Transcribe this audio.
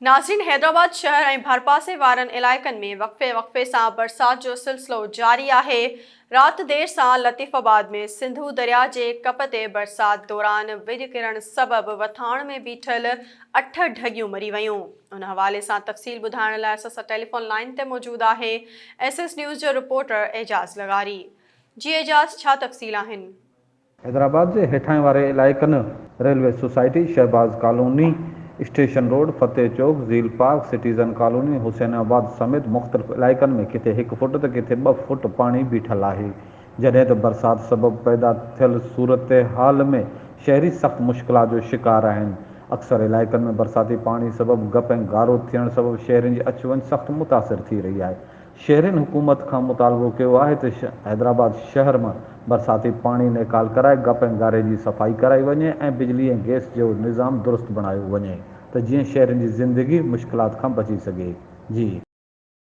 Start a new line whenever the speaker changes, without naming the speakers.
ناظرين حيدرآباد شهر ۽ ڀرپاسي وارن علائقن ۾ وقفي وقفي سان برسات جو سلسلو جاري آهي، رات دير سان لطيف آباد ۾ سنڌو درياء جي ڪپ تي برسات دوران وڄ ڪرڻ سبب وٿاڻ ۾ بيٺل اٺ ڍڳيون مري ويون. ان حوالي سان تفصيل ٻڌائڻ لاء اسان سان ٽيليفون لائين تي موجود آهي ايس ايس نيوز جو رپورٽر اعجاز لغاري. جي اعجاز ڇا تفصيل آهن؟
حيدرآباد جي هيٺاهين واري علائقن railway society, Shahbaz colony, station road, Fateh Chowk, Zeal park, citizen colony, Hussainabad سميت مختلف علائقن ۾ ڪٿي هڪ فوٽ ته ڪٿي ٻه فوٽ پاڻي بيٺل آهي، جڏهن ته برسات سبب پيدا ٿيل صورتحال ۾ شهري سخت مشڪلات جو شڪار آهن، اڪثر علائقن ۾ برساتي پاڻي سبب گپ ۽ گارو ٿيڻ سبب شهرين جي اچ وڃ سخت متاثر ٿي رهي آهي. شهرين حڪومت کان مطالبو ڪيو آهي ته حيدرآباد شهر مان برساتي پاڻي نيڪال ڪرائي گپ ۽ گاري جي صفائي ڪرائي وڃي ۽ بجلي ۽ گئس جو نظام درست بڻايو وڃي ته جيئن شهرين جي زندگي مشڪلات کان بچي سگهي. جي.